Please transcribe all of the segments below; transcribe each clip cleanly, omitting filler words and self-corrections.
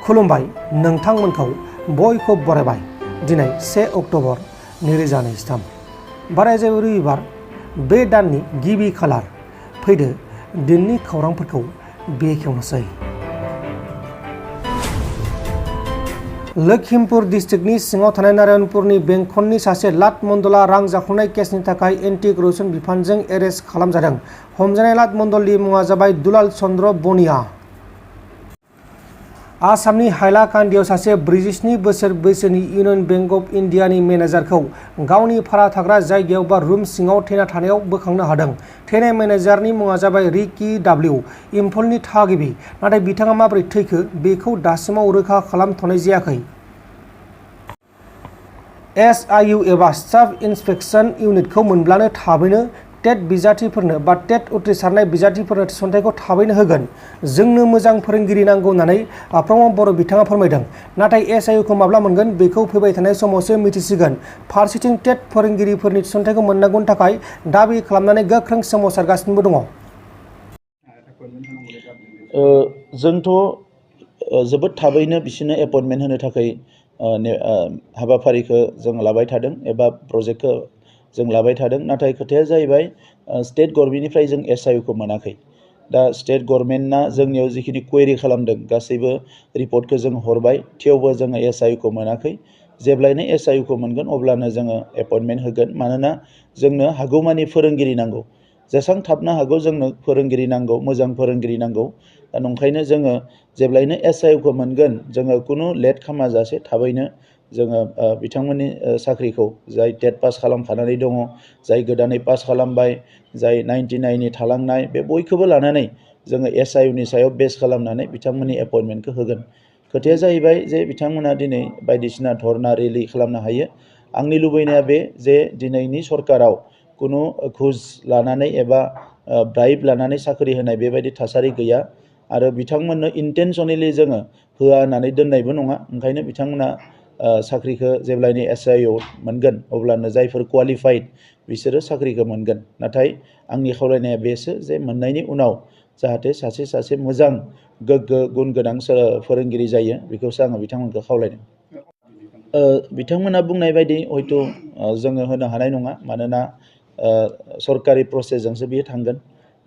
खुलुमबाय नोंथांमोनखौ बयखौ बरायबाय दिनै 1 अक्ट'बर 2023 बारायजायो रबिबार बे दाननि गिबि खालार फैदो दिननि खौरांफोरखौ बेखेवनोसै। लखिमपुर डिस्ट्रिक्टनि सिङाव थानाय नारायणपुरनि बेंखननि सासे लाट मण्डला रां जाख्ल'नाय केसनि थाखाय एन्टि करप्शन बिफानजों एरेस्ट खालामजादों। हमजानाय लाट मण्डलनि मुङा जाबाय दुलाल चन्द्र बनिया। आसामनि हाइलाकान्दियाव सासे 47 बोसोर बैसोनि इउनियन बैंक अफ इन्डियानि मेनेजारखौ गावनि भारा थाग्रा जायगायाव बा रुम सिङाव थैना थानायाव बोखांनो हादों। थैनाय मेनेजारनि मुङा जाबाय रिकी डब्लिउ, इम्फलनि थागिबि, नाथाय बिथाङा माबोरै थैखो बेखौ दासिमाव रोखा खालामथ'नाय जायाखै। SIU एबा स्टाफ इन्सपेक्शन इउनिटखौ मोनब्लानो थाबैनो टेट बिजाथिफोरनो बा टेट उथ्रिसारनाय बिजाथिफोरनो थिसनथाइखौ थाबैनो होगोन। जोंनो मोजां फोरोंगिरि नांगौ होननानै प्रमद बर' बिथाङा फोरमायदों। नाथाय SIU खौ माब्ला मोनगोन बेखौ फैबाय थानाय समावसो मिथिसिगोन। फारसेथिं टेट फोरोंगिरिफोरनि थिसनथाइखौ मोननांगौनि थाखाय दाबि खालामनानै गोख्रों सोमावसारगासिनोबो दङ। जोंथ' जोबोद थाबैनो बिसोरनो एपइन्टमेन्ट होनो थाखाय हाबाफारिखौ जों लाबाय थादों एबा प्रजेक्टखौ जों लाबाय थादों। नाथाय खोथाया जाहैबाय स्टेट गभर्नमेन्टनिफ्राय जों SIU खौ मोनाखै। दा स्टेट गभर्नमेन्टआ जोंनियाव जिखिनि कुवेरि खालामदों गासैबो रिपर्टखौ जों हरबाय, थेवबो जोङो SIU खौ मोनाखै। जेब्लायनो SIU खौ मोनगोन अब्लानो जोङो एपइन्टमेन्ट होगोन। मानोना जोंनो हागौमानि फोरोंगिरि नांगौ, जेसेबां थाबनो हागौ जोंनो फोरोंगिरि नांगौ, मोजां फोरोंगिरि नांगौ। दा नंखायनो जोङो जेब्लायनो SIU खौ मोनगोन जोङो खुनु लेट खालामाजासे थाबैनो जोङो बिथांमोननि साख्रिखौ जाय टेट पास खालामखानानै दङ, जाय गोदानै पास खालामबाय, जाय 99नि थालांनाय, बे बयखौबो लानानै जोङो SIU नि सायाव बेस खालामनानै बिथांमोननि एपइन्टमेन्टखौ होगोन। खोथाया जाहैबाय जे बिथांमोना दिनै बायदिसिना धरना रेलि खालामनो हायो। आंनि लुबैनाया बे जे दिनैनि सरकाराव खुनु घुस लानानै एबा ब्राइब लानानै साख्रि होनाय बेबायदि थासारि गैया आरो बिथांमोननो इन्टेनसनेलि जोङो होआ होननानै दोननायबो नङा। ओंखायनो बिथांमोना साख्रिखौ जेब्लायनो SIU मोनगोन अब्लानो जायफोर क्वालिफाइड बिसोरो साख्रिखौ मोनगोन। नाथाय आंनि खावलायनाया बेसो जे मोननायनि उनाव जाहाथे सासे मोजां गोग्गो गुन गोनां फोरोंगिरि जायो, बेखौसो आङो बिथांमोनखौ खावलायदों। बिथांमोना बुंनाय बायदि हयथ' जोङो होनो हानाय नङा, मानोना सरकारि प्रसेसजोंसो बियो थांगोन।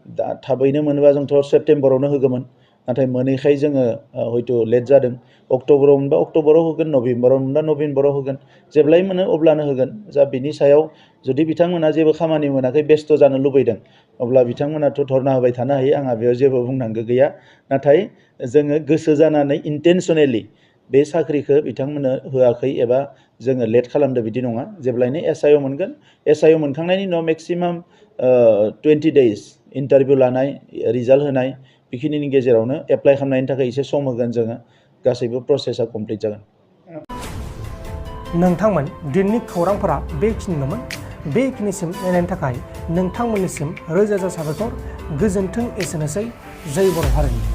दा थाबैनो मोनोबा जोंथ' सेप्तेम्बरावनो होगौमोन, नाथाय मोनैखाय जोङो हयथ' लेट जादों। अक्ट'बराव मोनबा अक्ट'बराव होगोन, नभेम्बराव मोनबा नभेम्बराव होगोन, जेब्लाय मोनो अब्लानो होगोन। जा बिनि सायाव जुदि बिथांमोना जेबो खामानि मोनाखै, बेस्थ' जानो लुबैदों, अब्ला बिथांमोनाथ' धरना होबाय थानो हायो, आंहा बेयाव जेबो बुंनांगौ गैया। नाथाय जोङो गोसो जानानै इन्टेनसनेलि बे साख्रिखौ बिथांमोननो होआखै एबा जोङो लेट खालामदो बिदि नङा। जेब्लायनो SIU मोनगोन, SIU मोनखांनायनि उनाव मेक्सिमाम 20 days इन्टारभिउ लानाय, रिजाल्ट होनाय, बेखिनिनि गेजेरावनो एप्लाइ खालामनायनि थाखाय एसे सम होगोन जोङो, गासैबो प्रसेसा कमप्लिट जागोन। नोंथांमोन दिननि खौरांफोरा बेखिनिल'मोन। बेखिनिसिम नायनायनि थाखाय नोंथांमोननिसिम रोजा रोजा साबायखर। गोजोन्थों, एसेनोसै। जय बर' हारिनि।